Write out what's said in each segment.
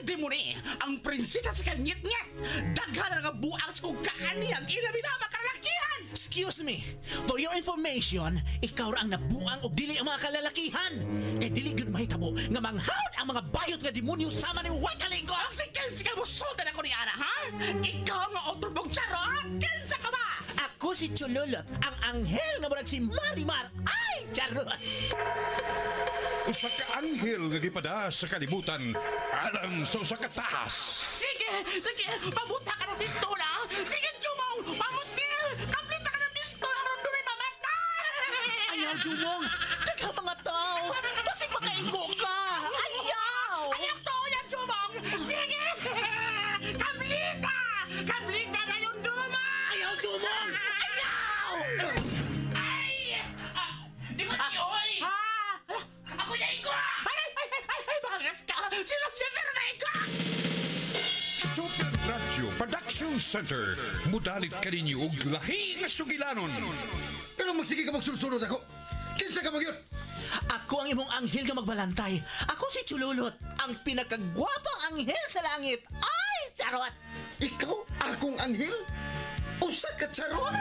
Demone, ang prinsesa sa kanyit-nyet. Daghan nga buang sa kung kaani ang ilabi na makalakihan. Excuse me. For your information, ikaw ra ang nabuang og dili ang mga kalalakihan. Kay dili gyud mahitabo nga manghawd ang mga bayot nga demonyo sama ni way kalingo. Ang si Kensi ka musultan ako ni Ana, ha? Ikaw nga otro mong charot? Kinsa ka ba? Ako si Chululot, ang anghel nga murag si Marimar. Ay, charot! Usa ka anghel nga gipada sa kalibutan alang sa usa ka tahas. Sige, sige, pabuta ka ng pistola. Sige, Jumong, pamusil! Kaplita ka ng pistola, aron doon ay mamatay! Ayaw, Jumong! Daghang mga tao! Basig makaigo ka! Ayaw! Ayaw to, yan, Jumong! Sige! Kaplita! Kaplita na yung duma! Ayaw, Jumong! Ayaw! Ay! Ah, di ba oy? Ha? Ako na igo! Ay, ay, ay, ay, ay, bangas ka! Sila si Fernando! Super Radio Production Center. Mudalit kaninyo og lahi nga sugilanon. Pero magsige ka magsulsunod ako. Kinsa ka magyot? Ako ang imong anghel nga magbalantay. Ako si Chululot, ang pinakagwapang anghel sa langit. Ay, charot! Ikaw akong anghel? Usa ka charot?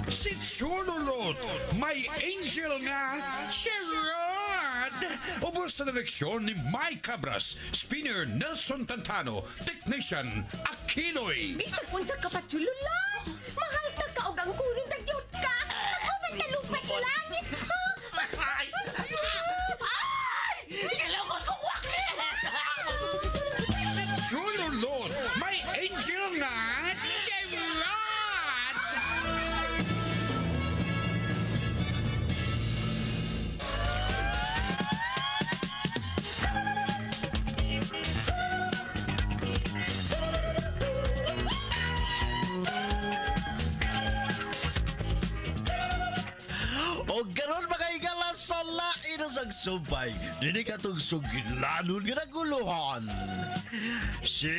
Si Chululot, may angel nga Sherrod! Ubos sa direksyon ni Mike Cabras, spinner Nelson Tantano, technician Aquinoy. Bisag unsa ka pa, Chululot! Mahal ta ka og ang kuron tagyot ka! Nag-uban ta lupa sa langit! Ha? Ay! Ay! Gilokos ko wakli! Si Chululot, may angel nga Sherrod! O garon mga higala sa lain na sagsumpay, dini katong sugilanon nga naguluhan. Si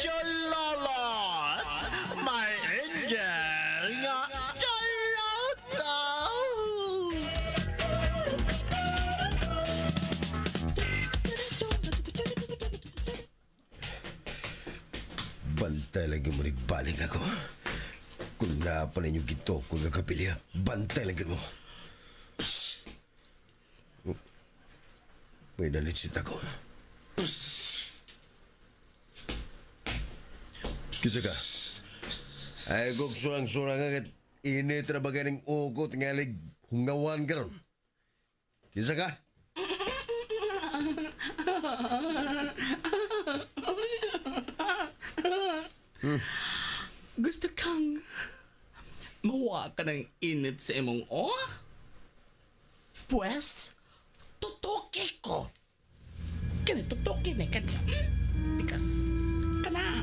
Chololot, my angel nga charot. Bantay lagi mo nagbalik ako. Kung naa pa ninyo gito kung kapilya, bantay lagi mo. Psst. Oh. May nalitsit ako. Psst. Kisa ka? Ay, kung surang-surang ka, init ra ba ganing ugot nga lig hungawan karon. Kisa ka? Gusto kang mawa ka ng init sa imong o? Pwes, tutuki ko. Kani tutuki na kani. Because, kana,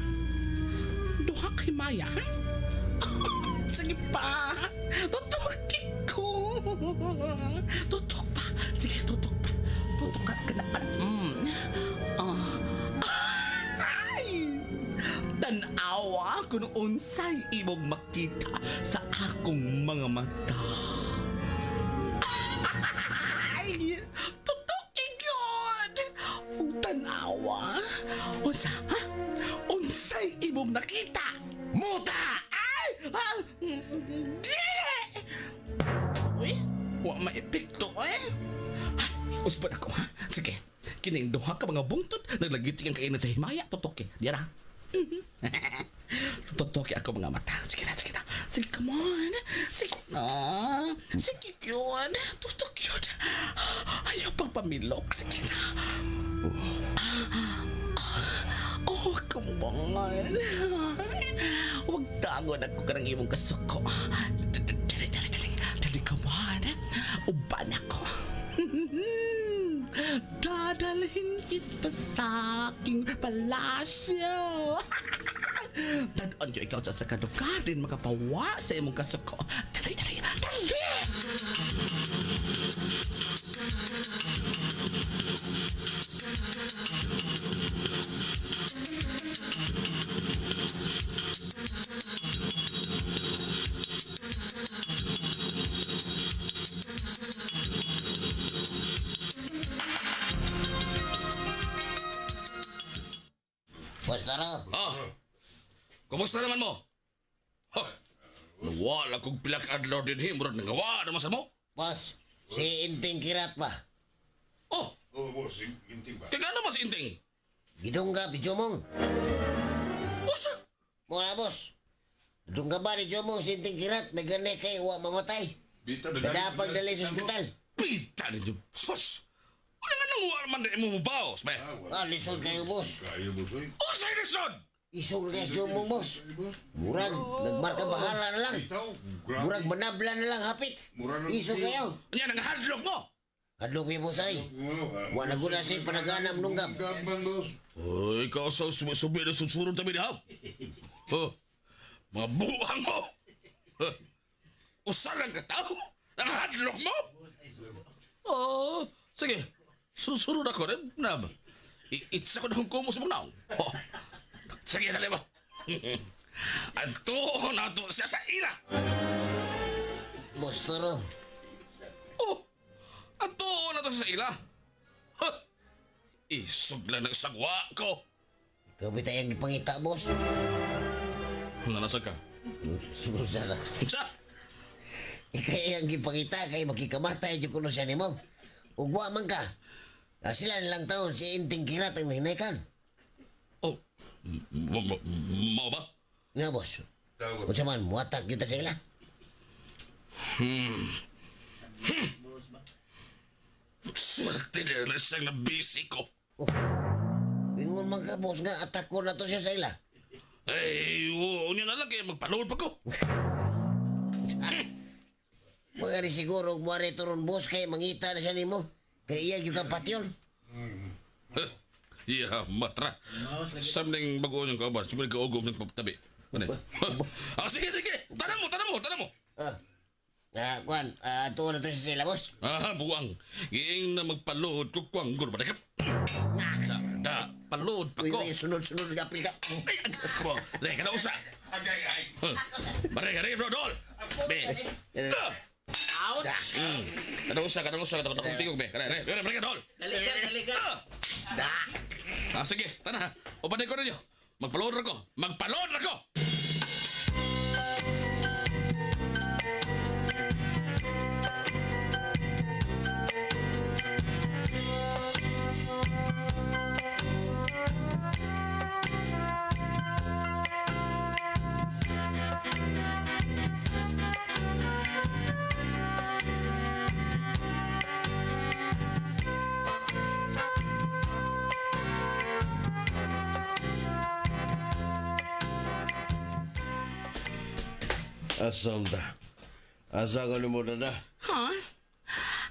duha kay Maya, ha? Sige pa, tutuki ko. Tutok pa. Sige, tutok pa. Tutok ka, kana, kana. Ah. Ay! Tan-awa kung unsay imong makita sa akong mga mata. Ay! Tutok yun! Ug tan-awa. Unsa, ha? Unsay imong nakita? Muta! Ay! Ah! Dili! Uy, wa maepekto eh. Ay, usbon ako ha. Sige, kining duha ka mga bungtod naglagiting ang kainan sa himaya. Tutok eh. Diara. Tutok ako mga mata. Sige na, sige na. Sige, come on. Sige na. Sige yun. Tutok yun. Ayaw pang pamilok. Sige na. Oh, come on. Huwag tangon ako ka ng imong kasuko. Dali, dali, dali. Dali, come on. Uban ako. Dadalhin kita sa aking palasyo. Tan-on yo ikaw sa kadukarin makapawa sa imong kasuko. Dali, dali, dali! Bastaro. Ah. Kumusta naman mo? Ha. Nawala kong pila ka adlaw dinhi murag nangawa naman sa mo. Boss, si Inting Kirat ba? Oh, Oh, boss, inting ba? kaya naman si Inting. Gidungga, Jomong. Usa. Muna, boss. Dungga ba ni Jomong si Inting Kirat? May gani kay wa mamatay. Bita, Dadapag dali sa ospital. Pita ninyo. Sus. Wala nga nang man na imo mobaos, be. Ah, lisod kayo, boss. Kayo, boss, oy. Usa lisod. Isog na kayo si Jomong, boss. Murag, nagmarka bahala na lang. Bitaw, grabe. Murag manabla na lang, hapit. Murag na- Isog kayo. Nya nang hadlok mo. Hadlok mi, boss, ay. Oh, Wa na guna siya panaganam nunggab. Nunggab man, boss. Uy, ikaw sa subi na susurong tabi niya. Oh, mga buang mo. Huh. Usa lang ka tao. Nang hadlok mo. Oh, sige. Susurong ako rin, nab. Itsa ko na kung kumos mo naong. Oh. Sige, dali mo. Anto na to siya sa ila. Boss Toro. Oh, anto na to siya sa ila. Huh. Isog lang ng sagwa ko. Ikaw bitay ang ipangita, boss. Nanasag ka. Siguro sana. Sa? Ikay ang gipangita kay makikamatay jud kuno siya nimo. Ug wa man ka. Ah, sila nilang taon si Inting Kirat ang nahinaykan. Oh, mao ba? Nga, boss. Unsa man, muatak gyud ta sa ila. Swerte na lang siyang nabisi ko. Oh. Ingon man ka, boss, nga atak ko na to siya sa ila. Ay, unya na lang kaya magpaload pa ko. Mga ni siguro og muari to ron, boss, kay mangita na siya nimo. Kay iya gyud kang patyon. Iya, matra. Samling bago yung kauban, siyempre kaugom ng pagtabi. Ano? Ah, sige, sige. Tanam mo, tanam mo, tanam mo. Ah. Ah, kuan, ah, tuon na to siya sa ila, boss. Ah, buang. Giing na magpaload ko kwang guro ba? Da, da, paload pa Uy, ko. uy, sunod-sunod gapil ka. Ay, ay, Re, kada usa. Agay, ay. Bare, re, bro, dol. Be. Da. Out! Kada usa, kada usa, kada akong tingog, be. Kada, re, re, re, dol. Daligan, daligan! Da. Ah, sige, tana. Upanin ko ninyo. Magpaload ko. Magpaload ko. Asam ta. Asa ka nimo dada? Ha?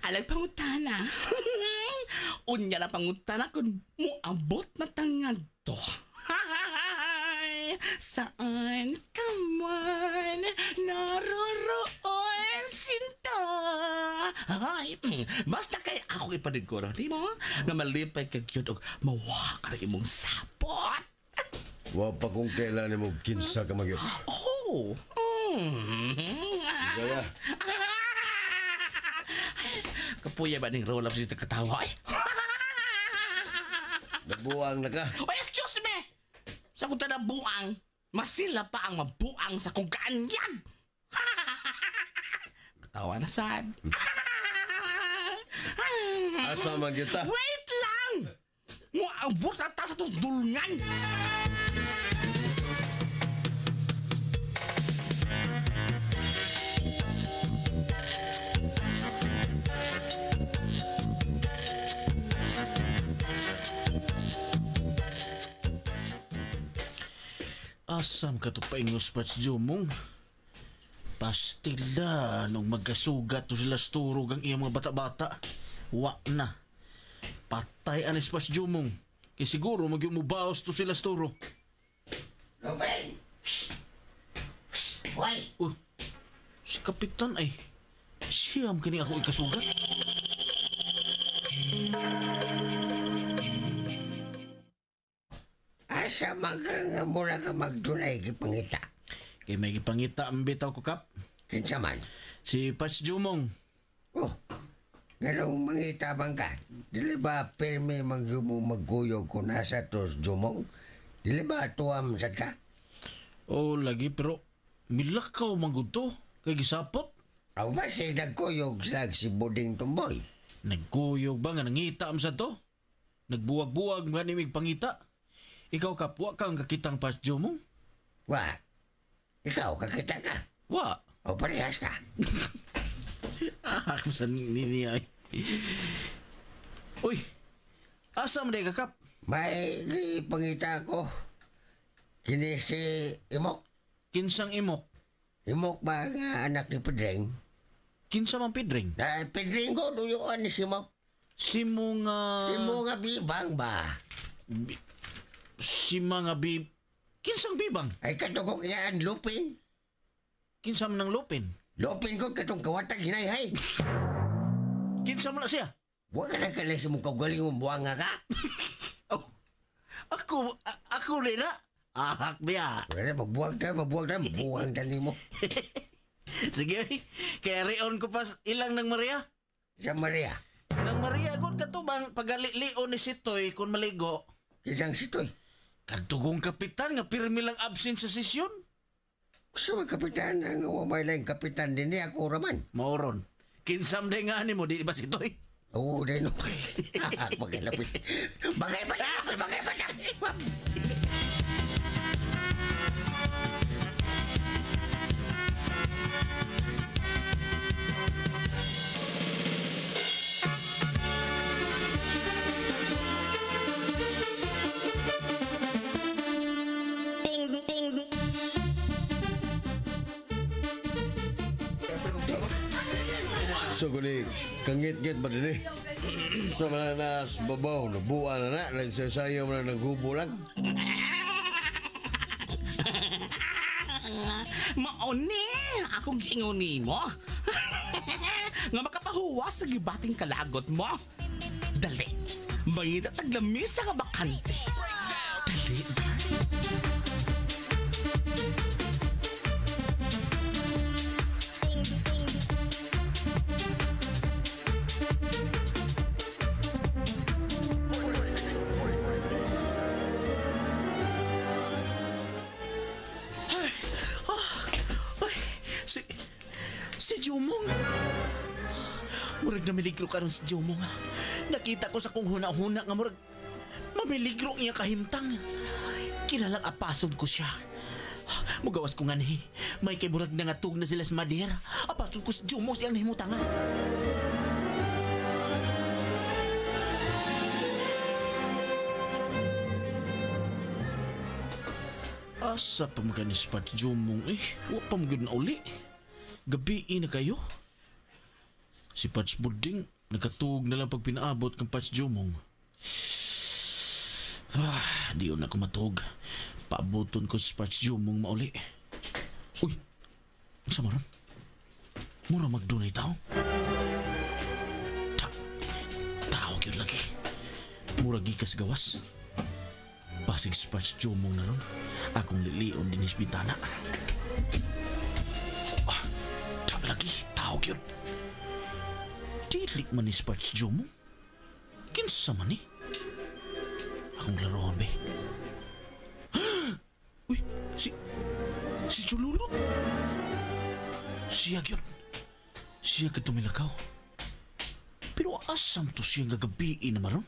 Alag pangutana. Unya na pangutana kung muabot na tangad to. Saan ka man naroroon, sinta? Ay, basta kay ako ipaniguro nimo nga malipay kag gyud og mawa ka ra imong sapot. Wa pa kung kailan nimo kinsa ka magyud. Oh. Saya. Kapuya ba ning roll up sa katawa? Ay. Nabuang na ka. Oh, excuse me! Sa kung buang, masila pa ang mabuang sa kung kaanyag. Katawa na sad. Asa man kita? Wait lang! Muabot na ta sa itong dulngan! Asam ka to paingos Pats Jumong. Pastila nung magkasugat to sila sturog ang iyang mga bata-bata. Wa na. Patay anis Pats Jumong. Kay siguro magyumubaos to sila sturo. Lupin! Hoy! Oh, si Kapitan ay siyam kini ako ikasugat. Asa man ka nga mura ka magdunay gipangita. Kay may gipangita ang bitaw ko kap. Kinsa man? Si Pats Jumong. Oh, ganong mangita bang ka? Dili ba pirmi magyumo magkuyog kung nasa tos jumong? Dili ba tuwa man sad ka? Oh, lagi pero milakaw man gud to kay gisapot. Aw ba si nagkuyog slag si Buding Tumboy? Nagkuyog ba nga nangita am sa to? Nagbuwag-buwag nga ni mig pangita. Ikaw kapwa kang kakitang pasjo mo? Wa. Ikaw, kakita ka. Wa. O parehas na. Ah, sa nini ay. Uy, asa man day kakap? May gipangita ko. Kini si Imok. Kinsang imok? Imok ba nga anak ni Pedring? Kinsa man Pedring? Na Pedring ko, duyuan ni si Imok. Si mga... Si mga bibang ba? Si mga bib... Kinsang bibang? Ay katugok iyaan, Lupin. Kinsa man ng Lupin? Lupin ko katong kawatag hinayhay. Kinsa man na siya? Huwag ka na kalay sa mong kaugaling mong buwanga ka. Oh, ako rin na. Ahak biya. Wala na, magbuwag ta, buwang ta nimo. Sige, oy. Kaya rion ko pa ilang ng Maria. Sa Maria, Nang Maria, kung katubang pagalilion ni Sitoy kung maligo. isang sitoy. Kadugong kapitan nga pirmi lang absent sa sesyon. Gusto mo kapitan, ang umay lang kapitan din niya, ako raman. Mauron. Kinsam day nga ni mo, di ba Sitoy? Oo, dahil no. Bagay lapit. Bagay pa na! Bagay pa na! So kuni kangit-ngit ba din eh? Sa mga nas babaw, nabuan na na, nagsasayo na naghubo lang. Maoni, akong giingon nimo. Nga makapahuwas sa gibating kalagot mo. Dali, mangita taglamisa nga bakante. Dali, dali. Ay, si Jumong. Murag namiligro karon si Jumong. Nakita ko sa kong huna-huna nga murag mamiligro niya kahimtang. Kinalang apason ko siya. Mugawas ko nga ni. May kay murag nangatug na sila sa Madir. Apason ko si Jumong siyang nahimutangan. Asa pa maganis pa Jumong eh. Wa pa magyud na uli. Gabi na kayo. Si Patch Buding, nagkatuog na lang pag pinaabot kang Patch Jumong. Ah, di na ko matug. Paaboton ko si Patch Jumong mauli. Uy, ang sama ron? Mura magdunay tao. Tao yun lagi. Mura gikas gawas. Pasig si Patch Jumong na ron. Akong lilion din is bintana. Ah, lagi, tao yun. Dili man ni Patch Jumong. Kinsa man ni? Akong laruan, be. Uy, si Chululot. Siya gyud. Siya ka tumilakaw. Pero asam to siya nga gabi na maron?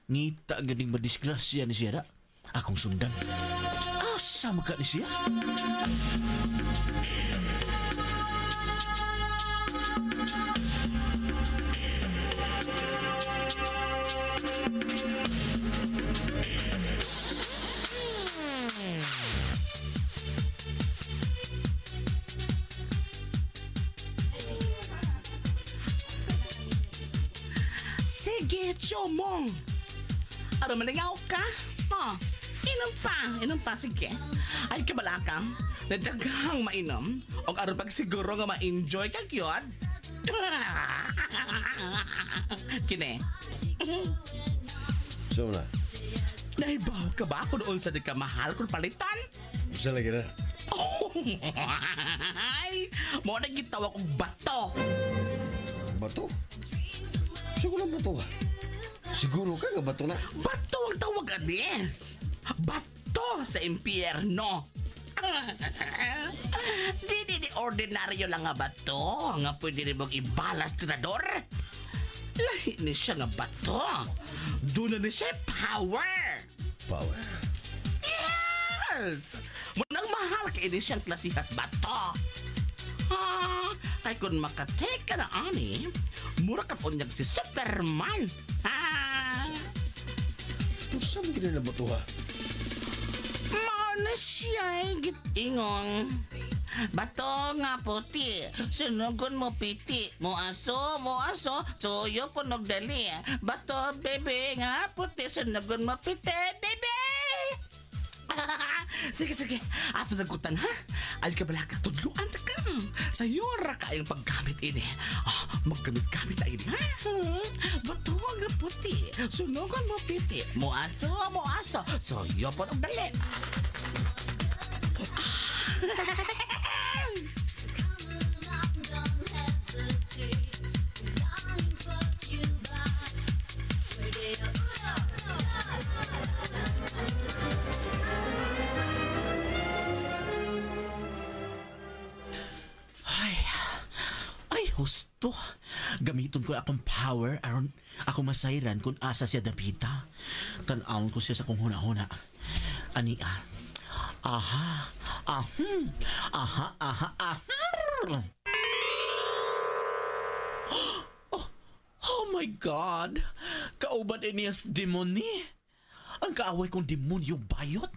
Ngita ganing madisgrasya ni siya da. Akong sundan. Asa maka ni siya? Sige, Chomong. Aron malingaw ka? Oh, inom pa, sige. Ay, kabala ka. Nadaghang mainom. O aron pag siguro nga ma-enjoy ka, gyud. Kine, So na, nahibaw ka ba kung unsa di ka mahal kung palitan? bisa lagi na. Oh, ay, mo na gitawag og bato. Bato? Siguro bato ka. Siguro ka nga bato na. Bato ang tawag adi. Bato sa impyerno. Di ordinaryo lang nga bato nga pwede rin mong ibalas tirador. Lahi ni siya nga bato. Doon na ni siya power. Power. Yes! Munang mahal kay ni siyang klasihas bato. Ah, kay kung makatake ka na ani, mura ka unyag si Superman. Ah! Unsa man gina na bato ha? Mao na siya gitingong. Bato nga puti, sunugon mo piti, mo aso, suyo punog dali. Bato, bebe nga puti, sunugon mo piti, bebe! Sige. Ato nagkutan, ha? Ay ka bala ka, tudluan ta ka. Sayo ra ka ang paggamit ini. Ah, maggamit-gamit na ini, ha? Bato nga puti, sunugon mo piti, mo aso, suyo punog dali. Ay, husto. Gamiton ko akong power aron ako masayran kung asa siya dapita. Tan-awon ko siya sa kong huna-huna. Ani ah. Aha. Ahum. Aha, aha, aha. Oh my God! Kauban iniyas demon ni. Ang kaaway kong demonyo bayot.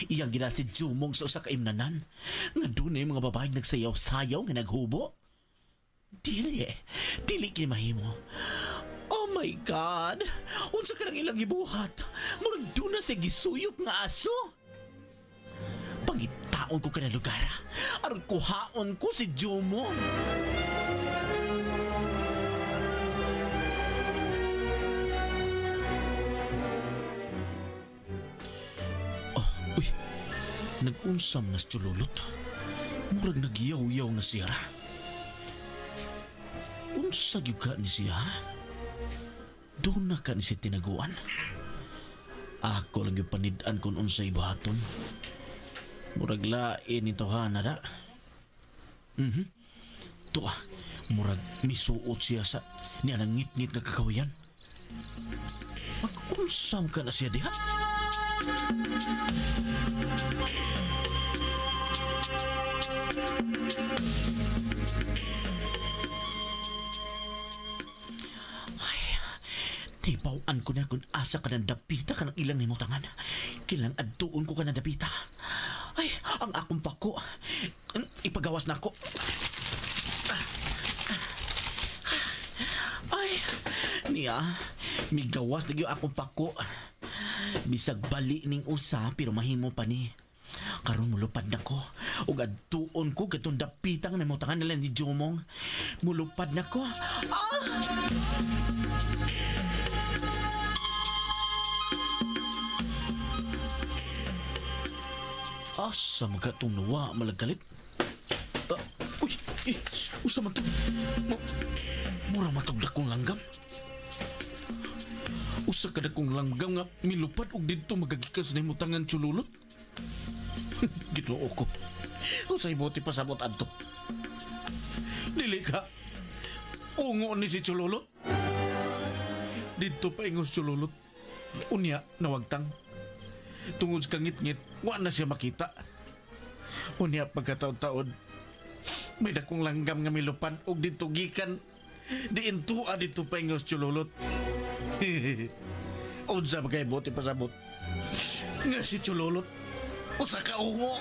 Iyang ginati Jumong sa usa ka imnanan. Nga dunay mga babaeng nagsayaw-sayaw nga naghubo. Dili. Dili kini mahimo. Oh my God! Unsa ka nang ilang gibuhat? Murag duna sa gisuyop nga aso. Pangitaon ko ka na lugar. Aron kuhaon ko si Jumong. Oh, uy. Nag-unsam na si Chululot. Murag nagyaw-yaw nga siya. Unsa gyud ka ni siya? Doon na ka ni siya tinaguan. Ako lang yung panid-an kung unsay buhaton. Murag lain nito ha, nara. Tuwa, murag misuot siya sa niya nang ngit-ngit nga kakawayan. Mag-unsam ka na siya diha. Ay, Naibawan ko na kung asa ka ng dapita ka ng ilang nimutangan. Kilang adtuon ko ka ng dapita. Ay, ang akong pako. Ipagawas na ako. Ay, niya, migawas na gyud akong pako. Bisag bali ning usa pero mahimo pa ni. Karon mulupad na ko. Ug adtuon ko katong dapitang namutangan nila ni Jomong. Mulupad na ko. Ah! Asa man ka itong nawa malagalit? Uy, usa man to. Mura matog dakong langgam. Usa ka dakong langgam nga milupad og didto magagikan sa nahimutangan Chululot. Ginoo ko. Usay buti pasabot adto. Dili ka. Ungo ni si Chululot. Didto pa ingos Chululot. Unya, nawagtang. Tungod sa kangit-ngit, wa na siya makita. Unya pagkataon-taon, may dakong langgam nga milupan og didto gikan. Diintua didto pa ingos Chululot. Unsa ba kay buti pasabot? Nga si Chululot, usa ka ungo.